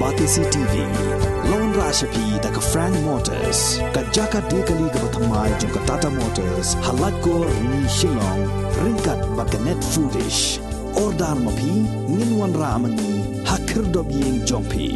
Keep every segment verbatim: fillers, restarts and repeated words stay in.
Batesi T V, la wanrah sha phi da ka Frank Motors, ka jaka die kali kaba thymmai jong ka Tata Motors, ha Laitkor, Rni, Shillong, ryngkat bad ka Net Foodish. Order ma phi, ngin wanrah ma ngi ha khyrdop ïing jong phi.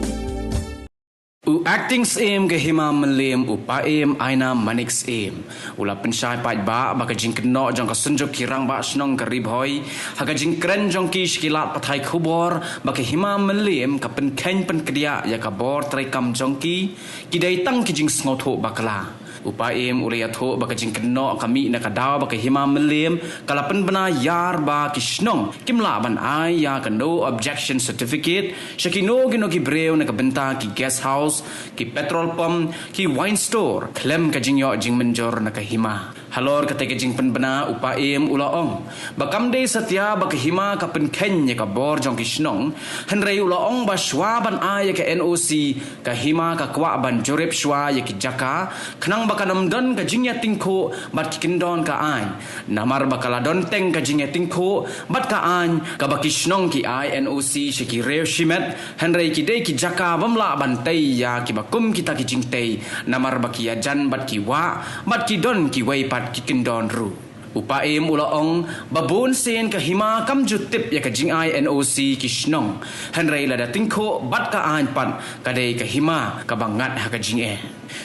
U Acting Syiem ka Hima Mylliem, u Paiem Aina Manik Syiem, u la pynshai paidbah ba ka jingkynnoh jong ka Synjuk ki Rangbah Shnong ka Ri Bhoi ha ka jingkren jong ki sha ki lad pathai khubor ba ka Hima Mylliem ka pynkheiñ pynkdiah ïa ka bor treikam jong ki, ki dei tang ki jingsngewthuh bakla. U Paiem u la ïathuh ba ka jingkynnoh ka mih na ka daw ba ka Hima Mylliem ka la pynbna ïar ba ki shnong kim lah ban ai ïa ka No Objection Certificate sha kino kino ki briew na ka bynta ki guest house, ki petrol pump, ki wine store, khlem ka jingïoh jingmynjur na ka hima. Halor katei ka jingpynbna, u Paiem u la ong ba kam dei satia ba ka hima ka pynkheiñ ïa ka bor jong ki shnong, hynrei u la ong ba shuwa ban ai ïa ka N O C, ka hima ka kwah ban jurip shuwa ïa ki jaka, khnang ba kan ym don ka jingïatyngkhuh bad ki kyndon ka aiñ. Namar ba ka la don teng ka jingïatyngkhuh bad ka aiñ, kaba ki shnong ki ai N O C sha ki riew shimet, hynrei ki dei ki jaka bym lah ban tei ïa kiba kum kita ki jingtei, namar ba ki ïajan bad ki wah, bad ki don kiwei pat ki kyndon ruh. U Paiem u la ong ba bun sien ka hima kam ju tip ïa ka jingai N O C ki shnong, hynrei lada tyngkhuh bad ka aiñ pat, ka dei ka hima kaba ngat ha ka jingeh.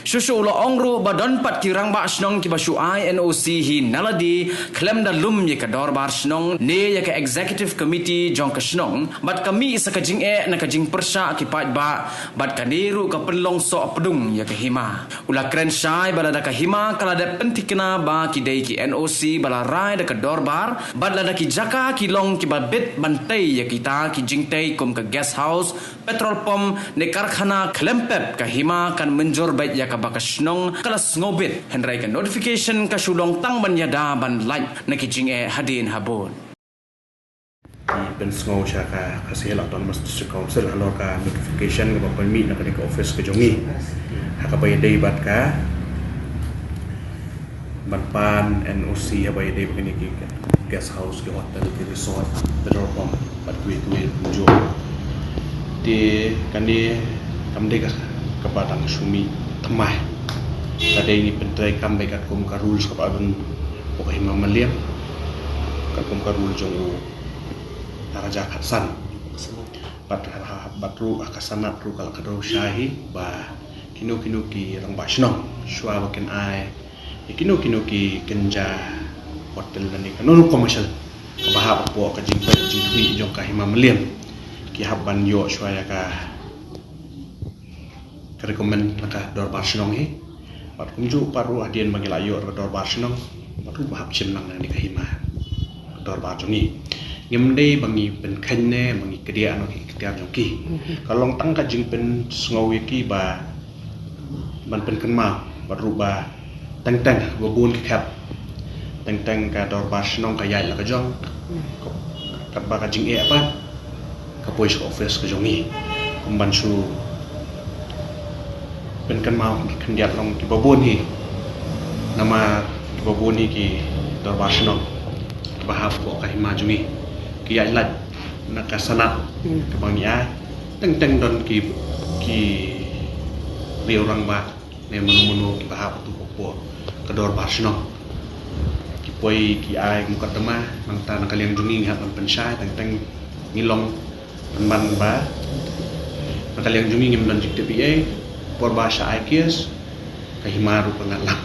Shuh shuh u la ong ruh ba don pat ki rangbah shnong kiba shu ai N O C hi na lade khlem da lum ïa ka dorbar shnong ne ïa ka executive committee jong ka shnong, bad ka mih sa ka jingeh na ka jingpyrshah ki paidbah, bad kane ruh ka pynlong soh pdung ïa ka hima. U la kren shai ba lada ka hima ka la dep pynthikna ba ki dei ki N O C ba la rai da ka dorbar, bad lada ki jaka ki long kiba bit ban tei ïa kita ki jingtei kum ka guest house, petrol pump ne karkhana khlem pep, ka hima kan mynjur beit ïa kaba ka shnong ka la sngewbit, hynrei ka notification ka shu long tang ban ïada ban lait na ki jingeh hadien habud. Ngi pynsngew sha ka Khasi Hills Autonomous District Council halor ka notification kaba pynmih na kane ka office ka jong ngi ha kaba ïadei bad ka ban pan N O C haba ïadei bad kine ki guest house, ki hotel, ki resort, petrol pump bad kiwei kiwei kumjuh. Te kane kam dei ka kaba dang shu mih thymmai. Ka dei ngi pyntreikam beit katkum ka rules kaba don hapoh ka Hima Mylliem, katkum ka rule jong u Raja Khatsan. Bad ha, ha, bad ruh ha ka sanad ruh ka la kdew shai hi ba kino kino ki rangbah shnong shuwa ba kin ai ïa kino kino ki kynja hotel lane kano kano commercial kaba hap hapoh ka jingpeit jingkhmih jong ka Hima Mylliem, ki hap ban ïoh shuwa ïa ka ka recommend na ka dorbar shnong hi. Bad kumjuh pat ruh hadien ba ngi la ïoh ka dorbar shnong, bad ruh ba hap shim lang na kane ka hima ka dorbar jong ngi. Ngim dei ba ngi pynkheiñ ne ba ngi kdiah noh ki ikhtiar jong ki. Ka long tang ka jingpynsngew ïa ki ba ban pynkynmaw, bad ruh ba teng teng ba bun ki khep, teng teng ka dorbar shnong ka ïaid la ka jong, katba ka jingeh pat ka poi sha ka office ka jong ngi. Kum ban shu pynkynmaw khyndiat, long kiba bun hi, namar kiba bun hi ki dorbar shnong kiba hap hapoh ka hima jong ngi ki ïaid lait na ka sanad kaba ngi ai. Teng teng don ki, ki riew rangbah ne mano mano kiba hap tu hapoh ka dorbar shnong. Ki poi ki ai mukotduma, nangta na ka liang jong ngi ngi hap ban pynshai, teng teng ngi long pynban ba na ka liang jong ngi ngim don jingtip ei ei. Por ba sha ai case, ka hima ruh ka ngat lang.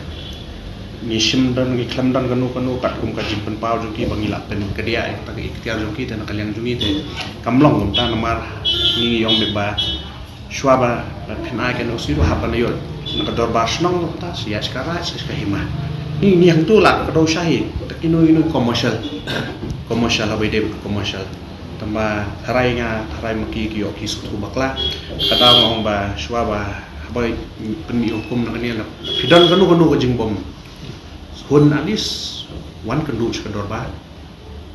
Ngi shim don, ngi khlem don kano kano katkum ka jingpynpaw jong ki ba ngi lah pynkdiah ïa kata ka ikhtiar jong ki, te na ka liang jong ngi te kam long kumta, namar ngi ngi ong beit ba shuwa ba la pynai ka N O C ruh hap ban ïoh na ka dorbar shnong ruh, ta sha ïa sha ka raid sha ka hima. Ngi ngi hangtu la ka dei sha hi, ta kino kino commercial, commercial haba ïadei bad commercial. Tangba tharai nga, tharai ma ki ki ïoh ki sngewthuh bakla. Ka daw nga ong ba shuwa ba haba pynmih hukum na kane, la phi don kano kano ka jingbym hun, at least wan kynduh sha ka dorbar.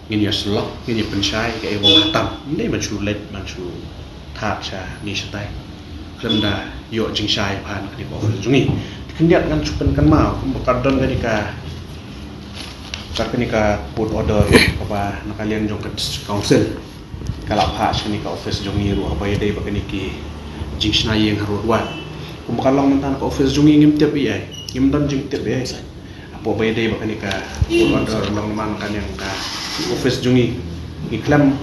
Ngin ïa sylloh, ngin ïa pynshai kaei ba hap tam. Ym dei ban shu leit ban shu thad sha ngi shatai khlem da ïoh jingshai bha na kane ka office jong ngi. Te khyndiat ngan shu pynkynmaw kumba ka don kane ka, ka kane ka court order kaba na ka liang jong ka District Council ka la phah sha kane ka office jong ngi ruh haba ïadei bad kane ki jingshna ïing ha road wad. Kumba ka long mynta na ka office jong ngi ngim tip ei ei. Ngim don jingtip ei ei. Hapoh ba ïadei bad kane ka order long man kane ka office jong ngi. Ngi khlem,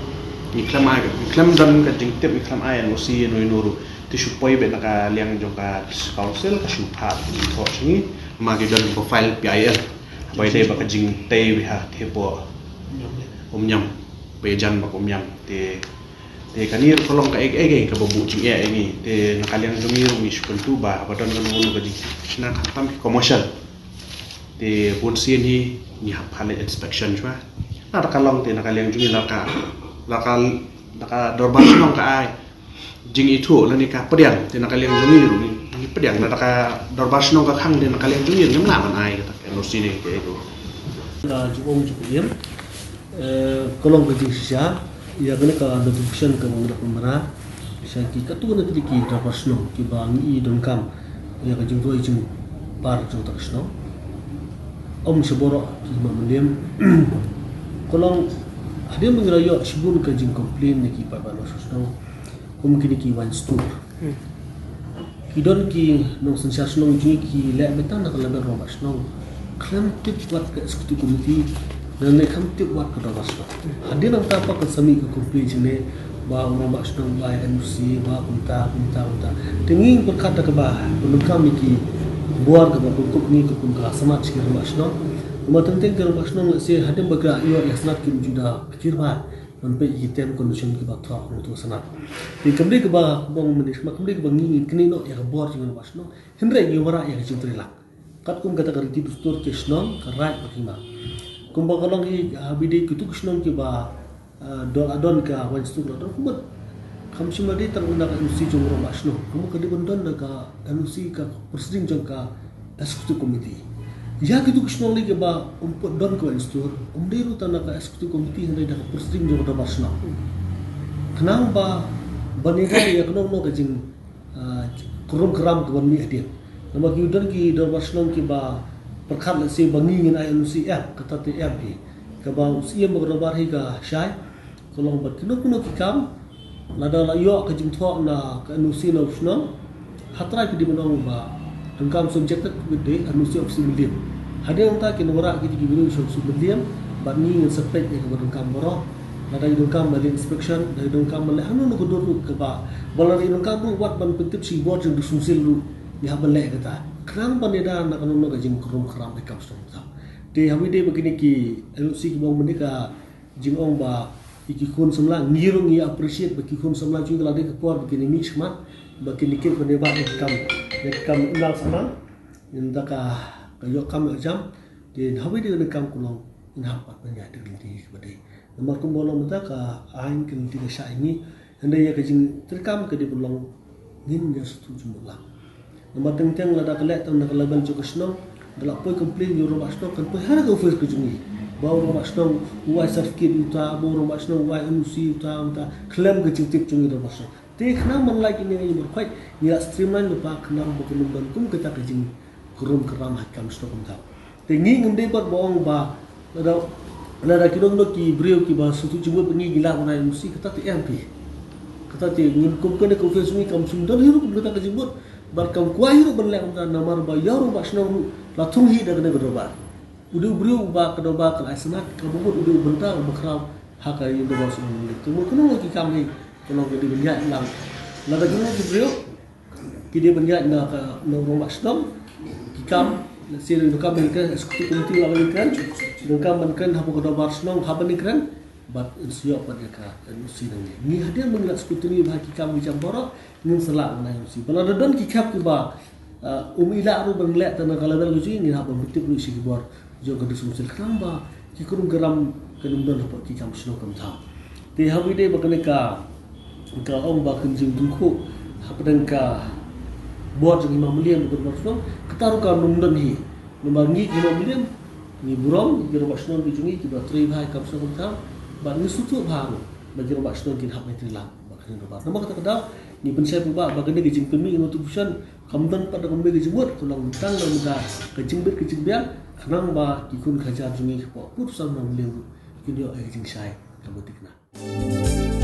ngi khlem ai, ngi khlem don ka jingtip, ngi khlem ai N O C ïa uno uno ruh. Te shu poi beit na ka liang jong ka council, ka shu phah jingthoh sha ngi. Ma ki don ka file P I L. Ba ïadei bad ka jingtei bha te hapoh Umñiam. Ba ïajan bad Umñiam. Te Te kane ruh ka long kaei kaei kaba buh jingeh ïa ngi. Te na ka liang jong ngi ruh ngi shu kyntu ba haba don kano kano ka jingshna khamtam ki commercial. Te bun sien hi ngi hap ha leit inspection shuwa. Lada ka long te na ka liang jong ngi lada ka, lada ka, lada ka dorbar shnong ka ai jingithuh lane ka pdiang, te na ka liang jong ngi ruh ngi pdiang. Lada ka dorbar shnong ka khang te na ka liang jong ngi ruh ngim lah ban ai kata ka N O C ne kaei kaei. Ka jingong jingpdiang. Eh, ka long ka jingshisha ïa kane ka notification kaba ngi la pynbna sha ki katto katne ki dorbar shnong kiba ngi i donkam ïa ka jingroi jingpar jong kata ka shnong. Ym sha baroh ki hima mynnin. Ka long hadien ba ngi la ïoh shibun ka jingcomplain na ki paidbah nongshong shnong. Kum kine ki wine store. Ki don ki nongsynshar shnong jong ngi ki leh beit tang na ka level rangbah shnong. Khlem tip wat ka executive committee, lane khlem tip wat ka dorbar shnong. Hadien nangta pat kan sa mih ka complain shane ba u rangbah shnong u ai N O C, ba kumta kumta kumta. Te ngi pyrkhat da kaba pyndonkam ïa ki bor kaba pynkup ngi ka kum ka Senat sha ki rangbah shnong. Kumba teng teng ki rangbah shnong lehse hadien ba ki la ïoh ïa Senat kim ju da kyrpad ban peit ïa ki term condition kiba thoh ha uto u Senat. Te kam dei kaba, kaba ong mynne, ma kam dei kaba ngi ngin knieh noh ïa ka bor jong ki rangbah shnong. Hynrei ngi wanrah ïa ka jingtreilang. Katkum kata ka riti dustur ki shnong, ka raid bad ki ma. Kumba ka long hi, ha, bad dei kito ki shnong kiba, ah, don, ah, don ka wine store la don kumba. Kam shym la dei tang na ka N O C jong u rangbah shnong. Kumba ka dei ban don na ka N O C ka proceeding jong ka executive committee. Ïa kito ki shnong lei kiba ym pat don ka wine store, ym dei ruh tang na ka executive committee hynrei da ka proceeding jong ka dorbar shnong. Khnang ba ban ïa ka, ïa kano kano ka jing, ah, krum kram kaban mih hadien. Namar ki don ki dorbar shnong kiba pyrkhat lehse ba ngi ngin ai N O C em, kata te em hi. Kaba u siem ba ka dorbar hi ka shai. Ka long bad kino kino ki kam, lada la ïoh ka jingthoh na ka N O C na u shnong, ha trai ki dei ban ong ba donkam subjected with the N O C of Civilian. Hadien nangta kin wanrah kiti ki briew sha u Civilian, bad ngi ngin sa peit ïa kaba donkam baroh. Lada ki donkam ban leh inspection, lada ki donkam ban leh hano hano ka dur ruh kaba, ba lada ki donkam ruh wat ban pyntip sha ki bor jong ka Council ruh, ngi hap ban leh kata. Khnang ban ïada na kano kano ka jingkrum kram ïa ka kam shnong. Te ha kaba ïadei bad kine ki N O C kiba ong mynne ka jingong ba ïa ki khun samla, ngi ruh ngi appreciate ba ki khun samla jong ngi la dei ka por ba kin mih shakhmat, ba kin kit ban ïa ba ïa ka kam, ïa ka kam imlang samla, ynda ka, ka ïoh kam ïoh jam. Te ha kaba ïadei bad ka kam ka long ngin hap pat ban ïaid da ka lynti kaba dei. Namar kumba long mynta ka aiñ ka lynti ka shah ïa ngi, hynrei ïa ka jingtreikam ka dei ban long ngin ïa sngewthuh jingmut lang. Namar teng teng lada ka leh tang na ka level jong ka shnong, da la poi complain ïa u rangbah shnong kan poi ha ka office ka jong ngi. Ba u rangbah shnong u ai certificate uta, ba u rangbah shnong u ai N O C uta, uta, khlem ka jingtip jong ngi rangbah shnong. Te khnang ban lait ïa ngi ngi ban poi, ngi la streamline lypa khnang ba kan ym don kum kata ka jingkrum kram ha ka kam shnong kumta. Te ngi ngim dei pat ba ong ba lada, lada ki don ki briew kiba sngewthuh jingmut ba ngi ngi lah ban ai N O C, kata te em phi. Kata te ngin kum kane ka office ngi kam shym don hi ruh kum kata ka jingmut. Bad kam kwah hi ruh ban leh kumta namar ba ïa u rangbah shnong ruh la thung hi da kane ka dorbar. U dei u briew uba ka dorbar ka la ai Senat, kaba mut u dei u bynta uba khraw ha ka ïing dorbar shnong. Te mut kano ki kam hi ka long ka dei ban ïaid lang. Lada kano ki briew ki dei ban ïaid na ka, na u rangbah shnong, ki kam, lehse ki donkam ban kren, executive committee la ban kren, ki donkam ban kren hapoh ka dorbar shnong, hap ban kren, bad yn sa ïoh pat ïa ka N O C na ngi. Ngi hadien ba ngi la scrutiny bha ki kam ki jam baroh, ngin sa lah ban ai N O C. Ba lada don ki khep kiba, ah, um i lah ruh ban leh tang na ka level ka jong ngi, ngin hap ban pyntip ruh sha ki bor jong ka District Council khnang ba ki krum kram kan ym don hapoh ki kam shnong kam thaw. Te ha kaba ïadei bad kane ka, ka ong ba kan jingtyngkhuh hapdeng ka bor jong ki hima mylliem bad ki dorbar shnong, kata ruh kan ym don hi. Namar ngi ki hima mylliem ngi burom ïa ki rangbah shnong ki jong ngi kiba trei bha ïa ki kam shnong kam thaw, bad ngi sngewthuh bha ruh ba ki rangbah shnong kin hap ban trei lang bad kane ka dorbar. Namar kata ka daw ngi pynshai paidbah ba kane ka jingpynmih notification kam don pat da kumno ka jingmut, ka long tang namar ka jingbit ka jingbiang, khnang ba ki khun ki khajar jong ngi hapoh pud san hima mylliem ruh kin ïoh ïa ka jingshai kaba thikna.